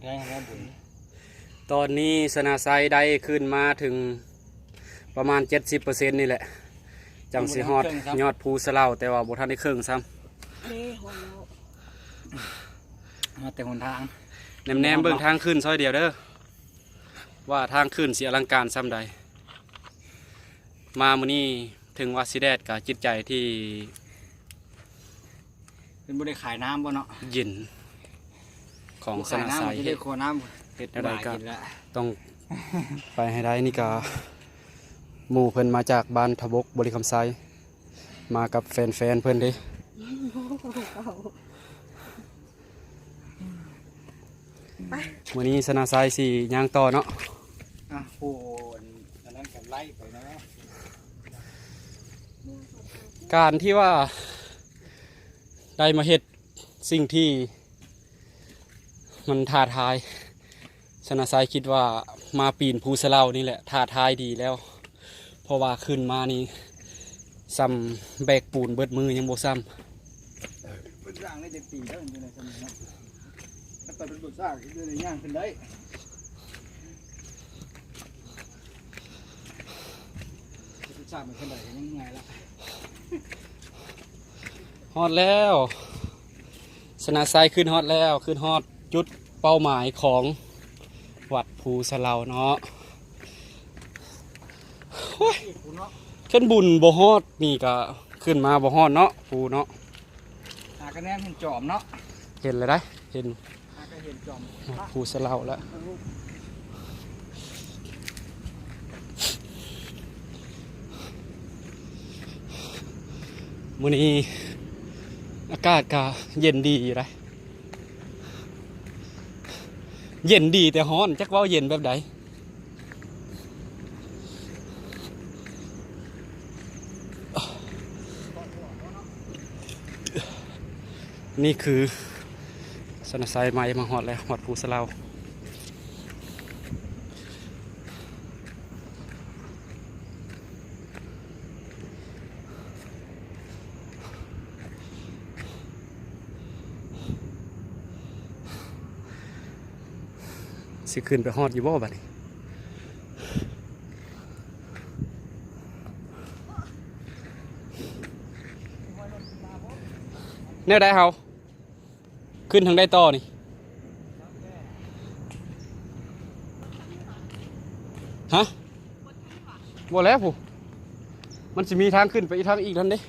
ໄດ້ແລ້ວບຸນ ຕອນນີ້ຊະນະໄຊໄດ້ຂຶ້ນມາເຖິງປະມານເຈັດສິບເປີເຊັນນີ້ແຫຼະ ຈັ່ງຊິຮອດຍອດພູສະເລົາ ແຕ່ວ່າບໍ່ທັນໄດ້ເຄິ່ງຊ້ຳ ເດ້ຮອດແລ້ວ ຮອດແຕ່ຫົນທາງ ແນມໆເບິ່ງທາງຂຶ້ນຊອຍດຽວເດີ້ ວ່າທາງຂຶ້ນຊິອະລັງການສ່ຳໃດ. ມາມື້ນີ້ເຖິງວ່າຊິແດດ ກະຈິດໃຈທີ່ ເພິ່ນບໍ່ໄດ້ຂາຍນ້ຳບໍ່ເນາະ ເຢັນຂອງຊະນະໄຊ ເຮັດແນວໃດກະຕ້ອງໄປໃຫ້ໄດ້. ນີ້ກະໝູ່ເພິ່ນມາຈາກບ້ານທະບົກ ບໍລິຄຳໄຊ ມາກັບແຟນໆເພິ່ນເດ້ ມື້ນີ້ຊະນະໄຊຊິຍ່າງຕໍ່ເນາະ ອ່ະ ໂອ້ ອັນນັ້ນກະໄລ່ໄປເນາະ ການທີ່ວ່າໄດ້ມາເຮັດສິ່ງທີ່ມັນທ້າທາຍ ຊະນະໄຊຄິດວ່າມາປີນພູສະເລົານີ້ແຫຼະ ທ້າທາຍດີແລ້ວ ເພາະວ່າຂຶ້ນມານີ້ສ່ຳແບກປູນເບິດມື້ຍັງບໍ່ສ່ຳ ເພິ່ນສ້າງໄດ້ຈັກປີແລ້ວ ເປັນຈັ່ງໃດຊັ້ນເນາະ ຄັນຕອນເພິ່ນບໍ່ສ້າງ ຄືໄດ້ຍ່າງຂຶ້ນໄດ້ ເພິ່ນສ້າງເປັນຂັ້ນໄດກະຍັງເມື່ອຍລະ ຮອດແລ້ວ ຊະນະໄຊຂຶ້ນຮອດແລ້ວ ຂຶ້ນຮອດຈຸດເປົ້າໝາຍຂອງວັດພູສະເລົາເນາະ ໂອ້ຍ ຂຶ້ນບຸນບໍ່ຮອດນີ້ກະຂຶ້ນມາບໍ່ຮອດເນາະ ພູເນາະ ຫາກະແນມເຫັນຈອມເນາະ ເຫັນແລ້ວໄດ໋ ເຫັນ ຫາກະເຫັນຈອມ ພູສະເລົາແລ້ວ ມື້ນີ້ອາກາດກະເຢັນດີຢູ່ໄດ໋ ເຢັນດີແຕ່ຮ້ອນ ຈັກເວົ້າເຢັນແບບໃດ. ນີ້ຄືຊະນະໄຊໃໝ່ມາຮອດແລ້ວ ຮອດພູສະເລົາ ຊິຂຶ້ນໄປຮອດຢູ່ບໍ່ບາດນີ້? ແນວໃດເຮົາ ຂຶ້ນທາງໃດຕໍ່ນີ້? ຮະ? ບໍ່ແລ້ວພຸ້ນ ມັນຊິມີທາງຂຶ້ນໄປອີກທາງອີກນັ້ນເດ້.